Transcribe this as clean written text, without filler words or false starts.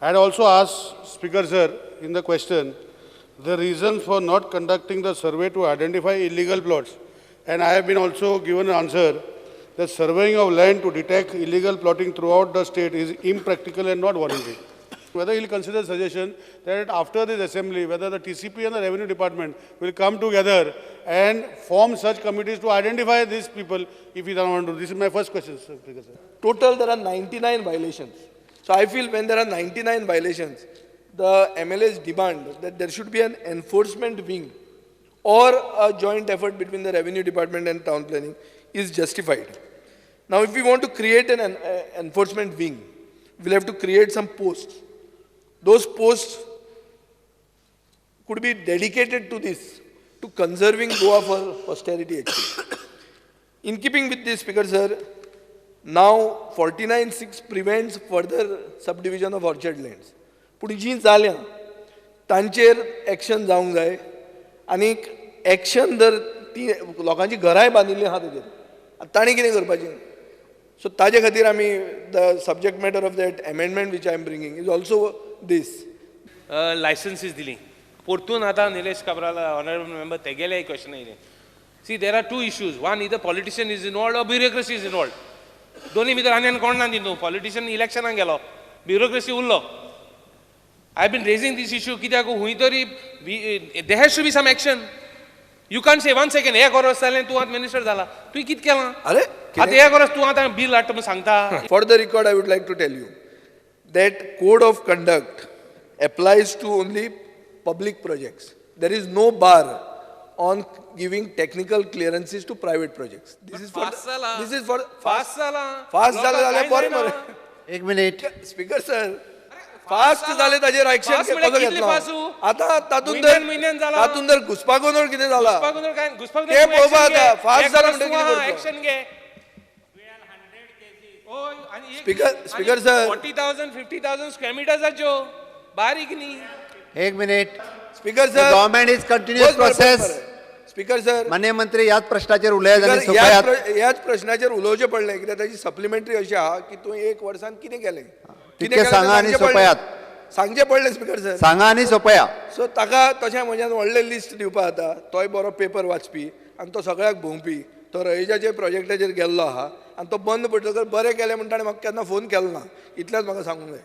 I had also asked, Speaker sir, in the question, the reason for not conducting the survey to identify illegal plots. And I have been also given an answer that surveying of land to detect illegal plotting throughout the state is impractical and not warranted. Whether he will consider suggestion that after this assembly, whether the TCP and the revenue department will come together and form such committees to identify these people if he doesn't want to. This is my first question, sir. Speaker sir. Total, there are 99 violations. So I feel when there are 99 violations, the MLAs demand that there should be an enforcement wing or a joint effort between the revenue department and town planning is justified. Now, if we want to create an enforcement wing, we'll have to create some posts. Those posts could be dedicated to this, to conserving Goa for posterity actually. In keeping with this, Speaker sir, now 49(6) prevents further subdivision of orchard lands. पूण जी जाल्या तांचेर action जावंक जाय आनीक action जर ती लोकांची घरांय बांदिल्लीं आहा तेजेर, आतां तांणी कितें करपाचें? सो ताजे खातीर आमी the subject matter of that amendment which I am bringing is also this. Licenses दिली परतून आतां निलेश काब्राल ऑनरेबल मेंबर तेगेले क्वेश्चन येयलें. See, there are two issues. One, either politician is involved or bureaucracy is involved. दोन्ही भितर आनी कोण ना तितून. पॉलिटिशियन इलेक्शनाक गेलो, ब्युरोक्रेसी उरलो. I been raising this issue कित्याक खंय तरी there has to be some action. You can't say one second, एक वर्स जालें तूं आतां मिनिस्टर जाला, तुवें कितें केलां? अरे आतां एक वर्स तूं आतां बील हाडटा म्हूण सांगता. For the record, I would like to tell you that code of conduct applies to only public projects. There is no bar on giving technical clearances to private projects. This is for fast जाला. This is for fast जाला. Fast जालें जाल्यार बरें मरे. एक minute. Speaker sir, fast जालें ताजेर action fast म्हणल्यार कसो कितले घेतलो? फास्ट हो? आतां तातूंत म्हयन्यान म्हयन्यान जाला. तातूंत जर घुसपागोंदळ कितें जाला घुसपागोंदळ काय? घुसपागोंदळ ते पळोवपा आतां. फास्ट जालें म्हणटकीर कितें करतलो? एक्शन घे. Speaker sir. 40,000 50,000 square मिटर्साच्यो बारीक न्ही. एक minute. Speaker sir, government is continuous process. Speaker sir, माननीय मंत्री ह्याच प्रश्नाचेर उलयात आनी स्पीकर, ह्याच सोंपयात. ह्याच प्रश्नाचेर उलोवचें पडलें कित्याक ताची सप्लिमेंटरी अशी आहा की तूं एक वर्सान कितें केलें, कितें तितकें केलें सांगा आनी तें सांगचें पडलें. सोंपयात. सांगचें पडलें स्पीकर सर. सांगा आनी सोंपया. सो ताका तशें म्हज्यान व्हडलें लिस्ट दिवपा जाता. तोय बरो पेपर वाचपी आनी तो सगळ्याक भोंवपी. तो रईजाचे प्रोजेक्टाचेर गेल्लो आहा आनी तो बंद पडटकर बरें केलें म्हण ताणें म्हाका केन्ना फोन केलो ना. इतलेंच म्हाका सांगूंक जाय.